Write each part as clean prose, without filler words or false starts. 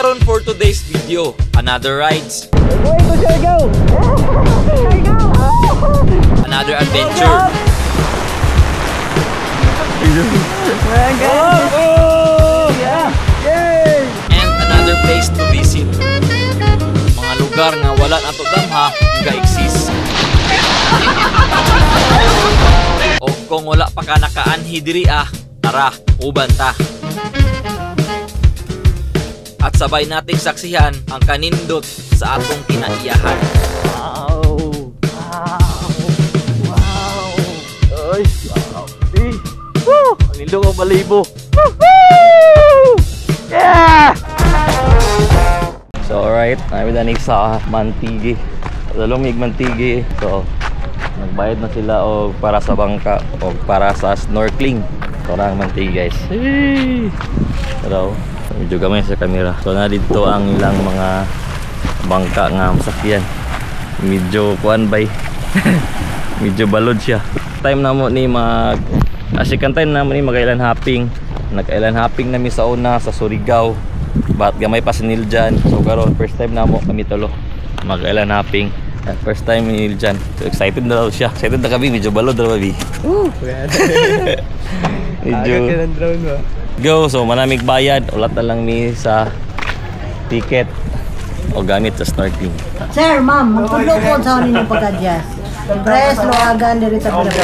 Karon for today's video, another rides. Going to Siargao! Another adventure. And another place to visit. Mga lugar nga wala nato damha nga exist. O kung wala pa ka nakaanhi diri ah, tara, uban ta. At sabay nating saksihan ang kanindot sa atong kinaiyahan. Wow! Wow! Wow! Ay, grabe! Woo! Ang nindot ang balibo! Woohoo! Yeah! So alright, namin danig sa Mantigue. Dalumig Mantigue. So nagbayad na sila og para sa bangka o para sa snorkeling. Ito na ang Mantigue, guys. Hey! Hello. Medyo gamay sa camera. So na dito ang ilang mga bangka nga masakyan. Medyo kuan bay. Medyo balod siya. Time na mo ni mag asikan time na mo ni mag-island hopping. Nag-island hopping na mi sa una sa Surigao. But gamay pa si Niljan. So karon first time na mo kami tulo mag-island hopping. First time ni Niljan. So excited na daw siya. Excited na kami, medyo balod daw ba? Medyo drone ba? Go, so manamig bayad, ulat na lang mi sa ticket o gamit sa snorkeling. Sir, ma'am, magtudlo ko sa ninyo pag-adjust. Press, luwagan, diri sa pila.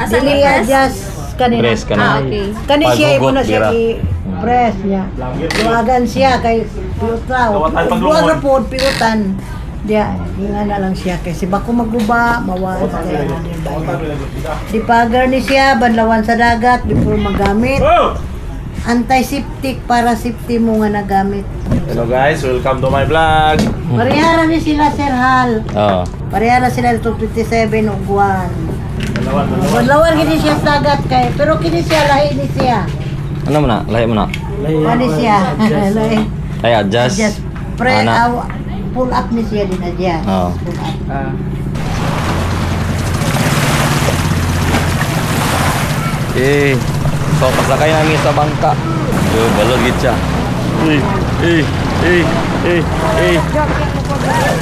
Dili adjust kanina. Press ka na. Ah, okay. Kani siya Paghugot, mo na siya dira. I-press niya. Luwagan siya kay piuta. Luwag na po, piutan. Diya, nga na lang siya kasi bako maguba, mawala kaya na din bayad. Dipagar ni siya, banlawan sa dagat before magamit. Antiseptic para safety mo nga nagamit. Hello guys, welcome to my vlog. Parehara ni sila, Sir Hal. Oo. Parehara sila ito 27 ug 1. Banlawan gini siya sa dagat kay pero kini siya lahi ni siya. Ano mo na? Lahi mo na. Ani siya. Lahi. Ay, adjust. Just pre Ana. Pull up ni siya din adjust. Oo. Pull up. Eh. So pasakay namin sa bangka. Yo, balod gid siya. Eh, eh, eh, eh, eh.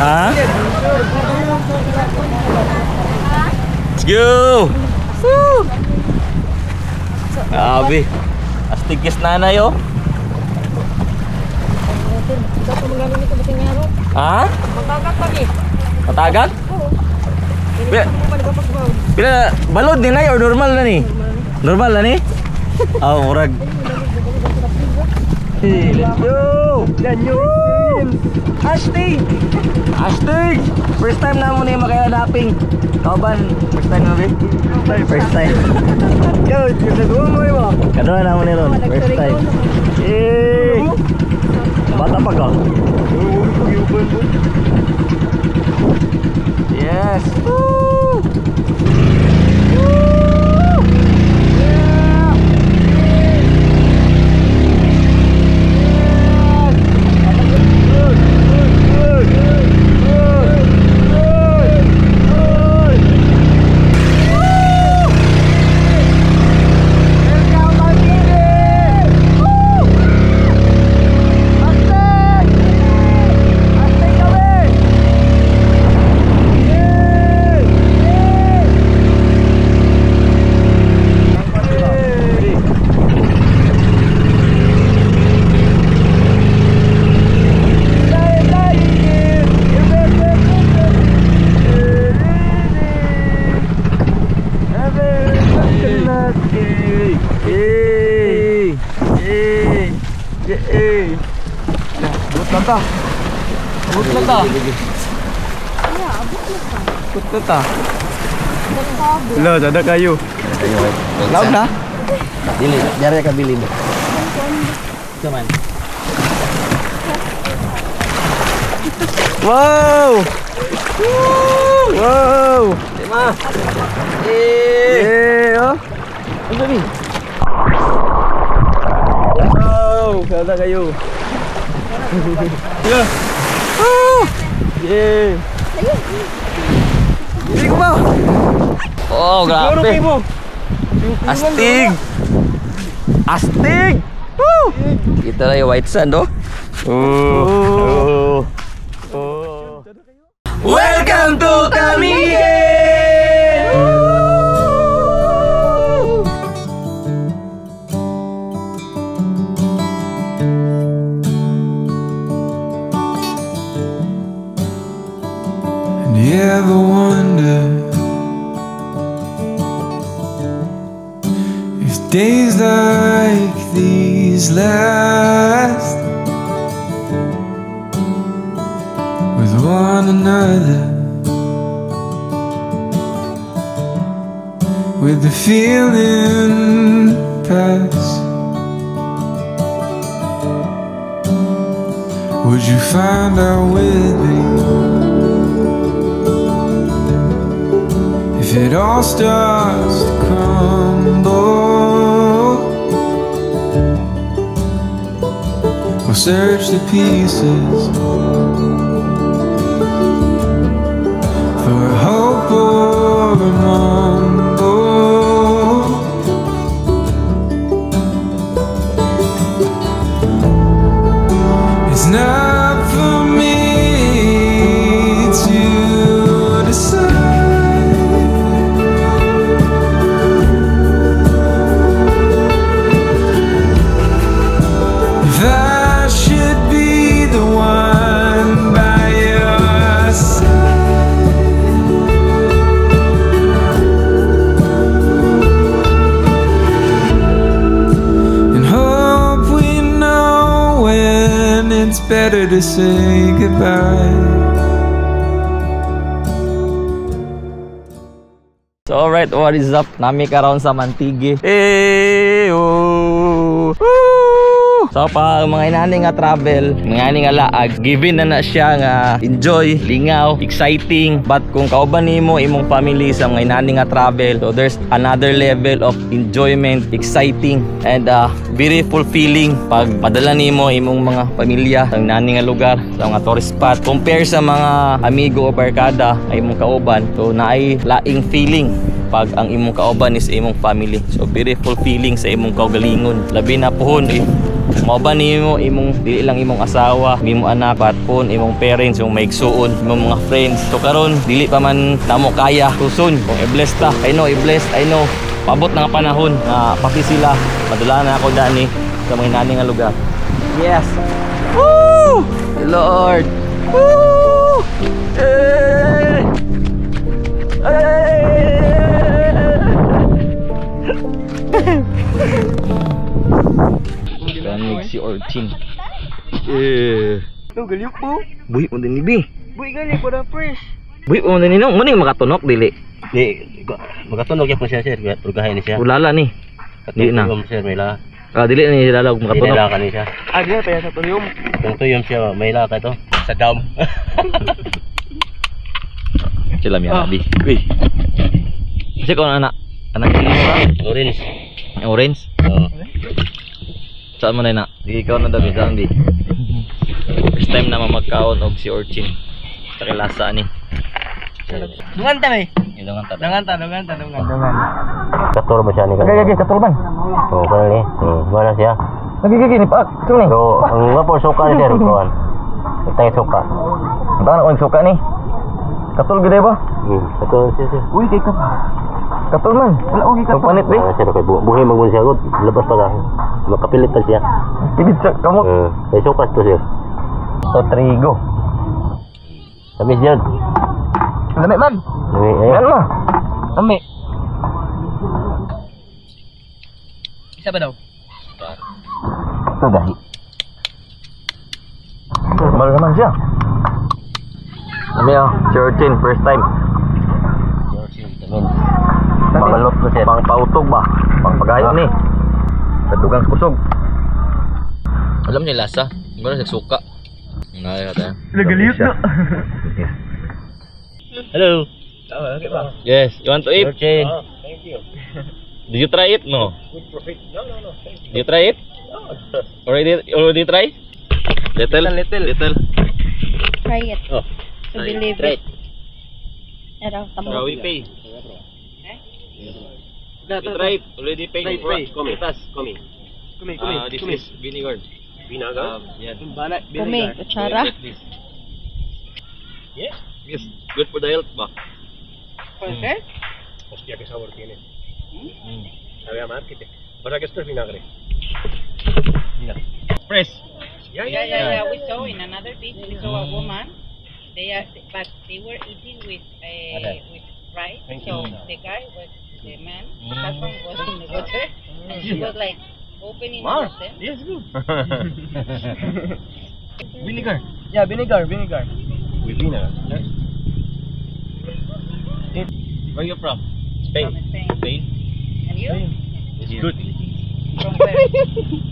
Ha? Let's go! Woo! Grabe. Astig kis nanay oh. Ha? Matagat? Oo. Pila, balod ni nay or normal na ni? Normal na ni? Ah, murag. Hey, let's go! Astig! Astig! First time na mo ni makayanaping. Kauban, first time na ba? First time. Go! Nagawa mo ba? Kadua na mo ni ron. First time. Yay! Bata pa ka? Yes! Woo! Woo! Yeah! Good, good, good, good, good, good. Woo! Welcome, Mantigue! Woo! Astig! Astig kami! Yay! Yay! Abot na ta. Abot na ta. Abot na ta. Hello, sada kayo. Loud na? Dili, yari ka bilin. Come on. Wow! Wow! Lima. Eh. Yeah, oh. Ano ni? Wow! Sada kayo. Yeah. Woo! Yeah. Hindi ko ba? Oh, Siguro grabe. kayo mo. Astig. Astig. Woo! Ito na yung white sand, oh. Oh. Oh. Welcome to Camiguin! And you ever wonder if days like these last with one another, with the feeling pass? Would you find out with me if it all starts to crumble? We'll search the pieces for a hope or a mumble. It's not for me to decide. If I should be the one by your side. And hope we know when it's better to say goodbye. So alright, what is up? Nami karon sa Mantigue. Eh, oh. Woo! So pa mga inani nga travel, mga inani nga laag, given na na siya nga enjoy, lingaw, exciting. But kung kauban nimo imong family sa mga inani nga travel, so there's another level of enjoyment, exciting, and very fulfilling pag padala nimo imong mga pamilya sa inani nga lugar, sa mga tourist spot. Compare sa mga amigo o barkada ay imong kauban, so naay laing feeling pag ang imong kauban is imong family. So very fulfilling sa imong kaugalingon. Labi na pohon if mauban nimo imong dili lang imong asawa, imong anak, but pohon imong parents, imong maigsuon, imong mga friends. So karon dili pa man namo kaya tusun. Kung i-bless ta, I know i-bless, I know pabot na nga panahon na pati sila madula na ako dani sa mga inani nga lugar. Yes. Woo! Lord. Woo! Hey! Hey! Kanig si Orchin. Eh. Galip po. Buhi mo din ni B. Buhi gali po na fresh. Buhi mo din ni no. Muning makatunok dili. Di makatunok gyud po siya sir, purgahay ni siya. Ulala ni. Di na. Katong sir, may la. Ah, dili ni lala og makatunok. Dili la kani siya. Ah, dili pa sa tuyom. Kung tuyom siya, may la ka to sa dam. Sila mi abi. Uy. Kasi ko na anak Orange. Orange? Oo. Saan mo na na? Di ikaw na dabi, saan di? First time na mamagkaon og si Orchin. Sa kilasa ni. Dungan ta may. Ilongan ta. Dungan ta, dungan ta, dungan. Dungan. Kator ba siya ni? Gagi katol man. Oo, karon ni. Wala siya. Gagi gagi ni pak. Ito ni. Pero ang nga po suka ni sir, kuan. Tayo suka. Ang na suka ni. Katol gid ba? Kator siya sir. Uy, kay kat. Katol man. Wala og katol. Panit be. Sir, kay buhi man siya gud. Labas pa ka. Makapilit pa siya. Pilit sa kamot. Kay suka to sir. To trigo. Tamis jud. Lami man. Lami ayo. Yan mo. Lami. Isa ba daw? Ito gahi. Mahal naman siya. Lami oh, si Orchin, first time. Mabalot to sir. Pang pautog ba? Pang pagayo ni. Sa dugang kusog. Alam niya lasa. Mura sa suka. Ngayon tayo. Nagaliot na. Hello. Yes, you want to eat? Orchin. Thank you. Did you try it? No. Good profit. No. Thank you. Did you try it? Already try? Little, little, little. Try it. Oh. To believe Try it. Pero tamo. We pay. You try it. Already pay. Try, try. Come. Kumi. Kumi, kumi, This kumi. is vinegar. Vinegar. Yes. Kumi, kutsara. Yes. Yes, good for the health ba? For sure? Hostia, qué sabor tiene. Sabe a mar que te... Pasa que esto es vinagre. Mira. Fresh. Yeah. We saw in another beach, we saw a woman. They are, but they were eating with with rice. Thank So you. the guy was the man, the husband was in the water, and she was like opening all of them. Yes, good. Vinegar. Yeah, vinegar, vinegar. With vinegar. Yes. Where you from? Spain. From Spain. Spain. And you? It's good. From where?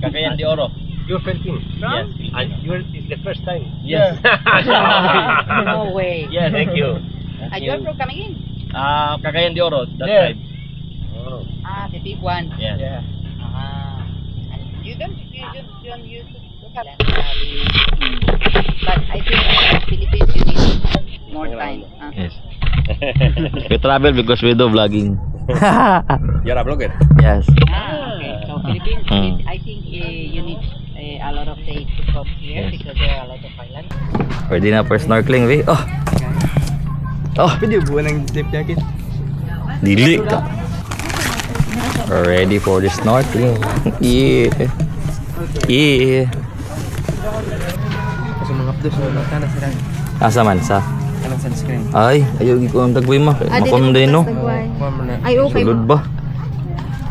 Cagayan de Oro. You're Filipino. Yes. And you're, it's the first time. Yes. No way. Yes. Thank you. And you are from Camiguin? Cagayan de Oro. That Yeah. tribe. Oh. Ah, the big one. Yes. Yeah. Ah. And you don't use to have. But I think in Philippines you need more time. Ah. Yes. We travel because we do vlogging. You're a blogger. Yes. Ah, okay. So Philippines, I think you need a lot of days to come here because there are a lot of islands. Ready na for snorkeling, we? Oh. Oh, Pwede buwan ng life jacket. Dili ka. Ready for the snorkeling. Yeah. Yeah. Kasi mga updos, no? Sana sila. Asa man sa? Anong sunscreen? Ay, ayaw ko ang tagboy ma. Makom din no. Kuha mo na. Ay, okay. Sulod ba?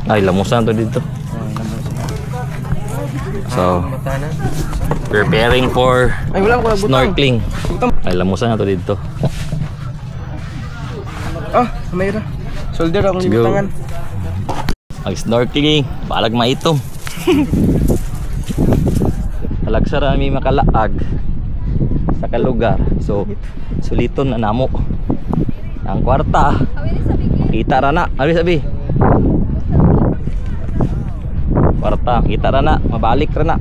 Ay, lamusan to dito. So, Mata na. Preparing for Ay, wala ko butang. Snorkeling. Ay, lamusan na to dito. Ah, may ra. Soldier akong Let's go. libutangan. Mag-snorkeling, balag maitom. Talagsara mi makalaag sa kalugar. So, suliton na namo. Ang kwarta. Kita ra na. Abi sabi. Kwarta, kita ra na, mabalik ra na.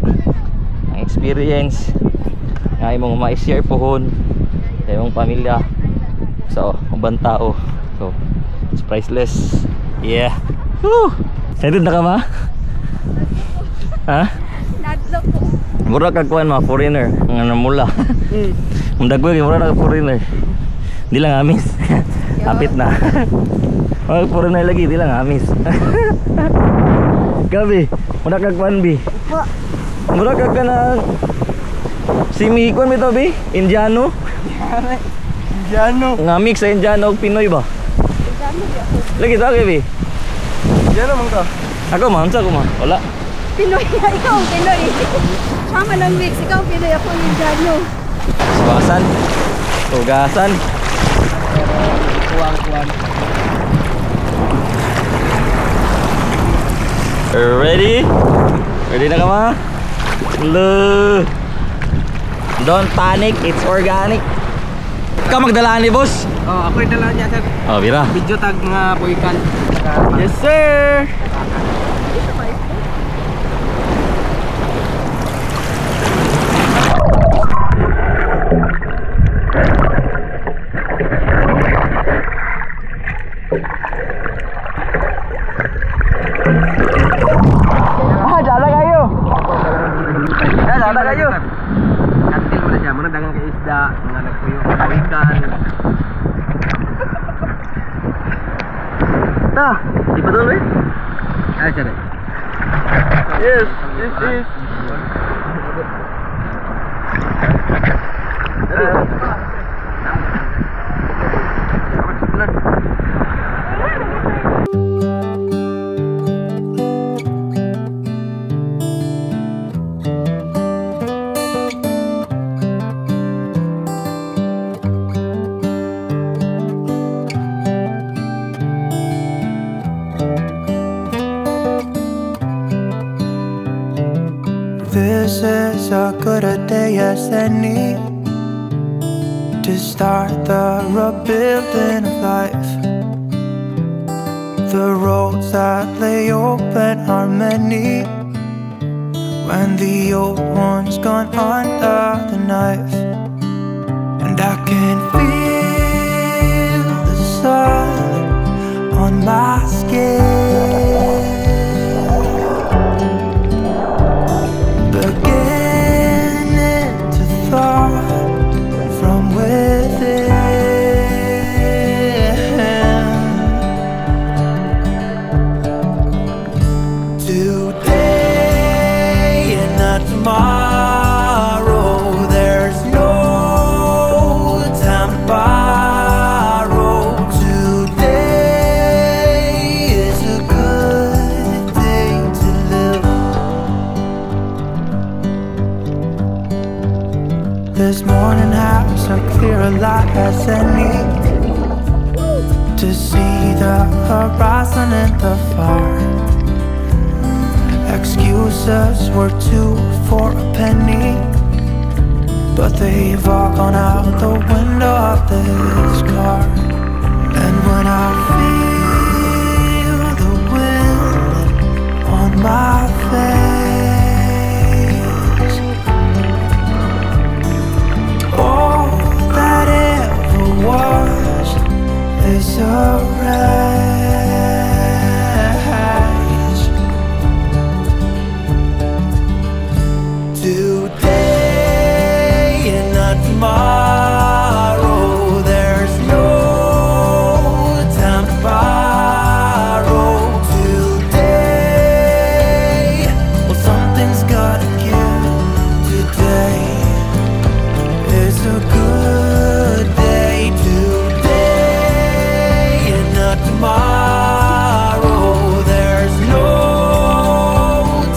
Ang experience nga imong ma-share pohon sa imong pamilya sa ubang tao. So, it's priceless. Yeah. Woo! Excited na ka ma? Ha? Nadlok ko. Mura ka kuan ma foreigner nga namula. Ang dagway mura na ka foreigner. Di lang amis. Apit na. Mga foreigner lagi di lang amis. Gabi, mura ka kuan bi. Mura ka kanang simi kuan bitaw bi? Indiano? Indiano. Nga mix sa Indiano ug Pinoy ba? Lagi ta bi. Indiano man ka. Ako man, unsa ko man? Wala. Pinoy, ikaw ang Pinoy. Siya man ang mix, ikaw ang Pinoy, ako ang Indiano. Suwasan. Tugasan. Kuwang kuwang. Ready? Ready na ka ma? Hello. Don't panic, it's organic. Ikaw magdala ni boss? Oh, ako yung dala niya sir. Oh, bira. Video tag mga boykan. Yes sir. Ah, dala kayo. Ah, dala kayo. Katil mo na siya, muna dagang kay isda, mga nagpuyo, boykan. Ta, Di pa doon eh? Ah, sir. Yes, this is. This is as good a day as any to start the rebuilding of life. The roads that lay open are many when the old one's gone under the knife. And I can feel the sun on my skin begin. as any to see the horizon and the far. Excuses were two for a penny, but they've all gone out the window of this car. And when I feel the wind on my face, all that ever was is a race. Today and not tomorrow, there's no time to borrow. Today, well, something's gotta give. Today is a good day. Today and not tomorrow, there's no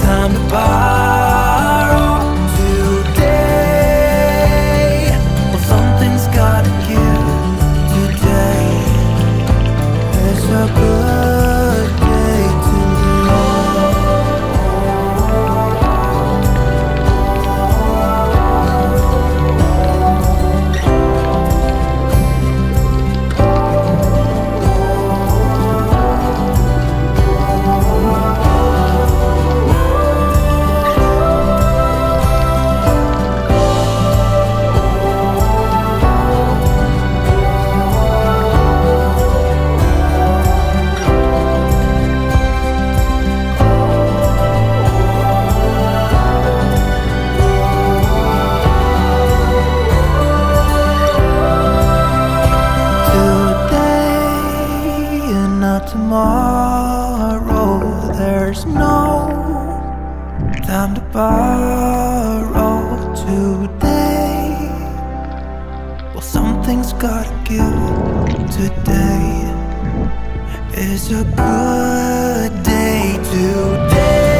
time to borrow. Today, well, something's gotta give. Today is a good day to live. Today and not tomorrow, there's no time to borrow. Today, well, something's gotta give. Today is a good day. Today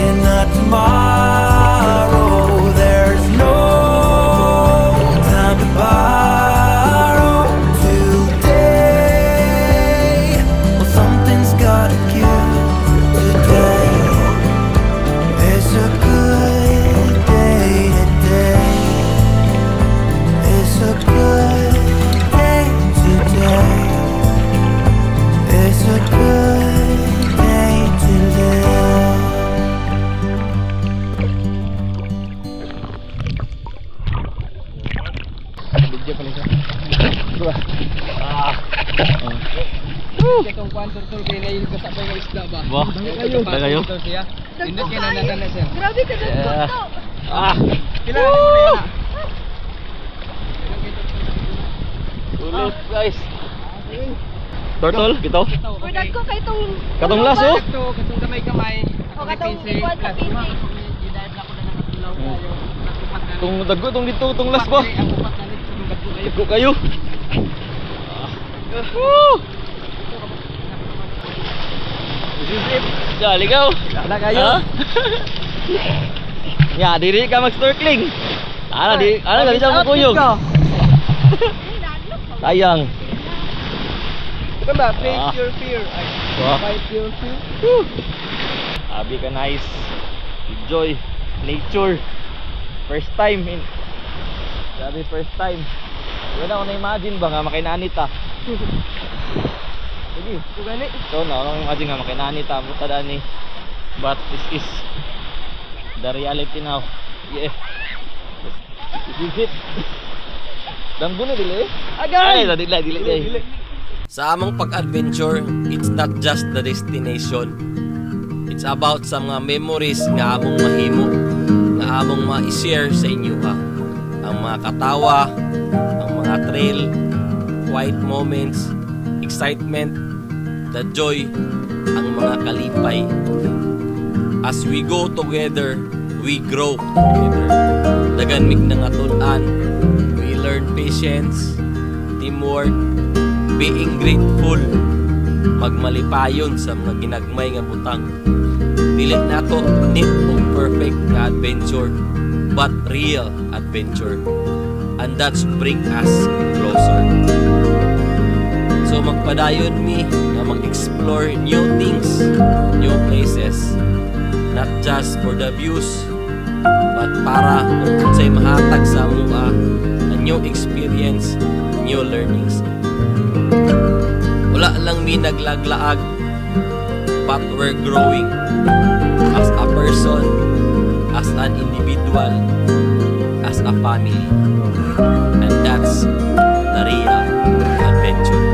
and not tomorrow, there's no time to borrow. Today, well, something's gotta give. Today is a good day. Today is a good day. Today is a good day to live. Video pala siya. Itong kwan turtle kay nail ko sa nga isda ba. Ba? Kayo? Siya. Hindi kay na na sir. Grabe ka Yeah. dagko. Ah! Pila na mo na yan? Ulit guys. Turtle, gito? Uy, dagko kay itong Katong last oh. Ito, katong gamay-gamay. O, katong ikuan sa PC. Tung dagko tong dito, tong last ba? Ang upat na nito, dagko kayo. Dagko kayo. Woo! This is it. Ya, ligaw. Wala kayo. Ha? Ya, diri ka mag-snorkeling. Ana di, ana dali sa kuyog. Sayang. Ito ba? Face Ah. your fear. Ay, Wah. fight your fear. Abi ka nice. Enjoy nature. First time in. Grabe first time. Wala ko na-imagine ba nga makinani ta. Sige. Gani. So na ako imagine nga makinani ta buta dani. But this is the reality now. Yeah. This is it. Damgo na dili. Agay! Ay, dili dili dili. Sa among pag-adventure, it's not just the destination. It's about sa mga memories nga among mahimo, nga among ma-share sa inyo ha. Ang mga katawa, ang mga trail, quiet moments, excitement, the joy, ang mga kalipay. As we go together, we grow together. Daghan mig nangatun-an, we learn patience, teamwork, being grateful, magmalipayon sa mga ginagmay nga butang. Dili nato need og perfect nga adventure, but real adventure. And that's bring us closer. So magpadayon mi nga mag-explore new things, new places, not just for the views, but para kung unsay mahatag sa amoa, a new experience, new learnings. Wala lang mi naglaglaag, but we're growing as a person, as an individual, as a family. And that's the real adventure.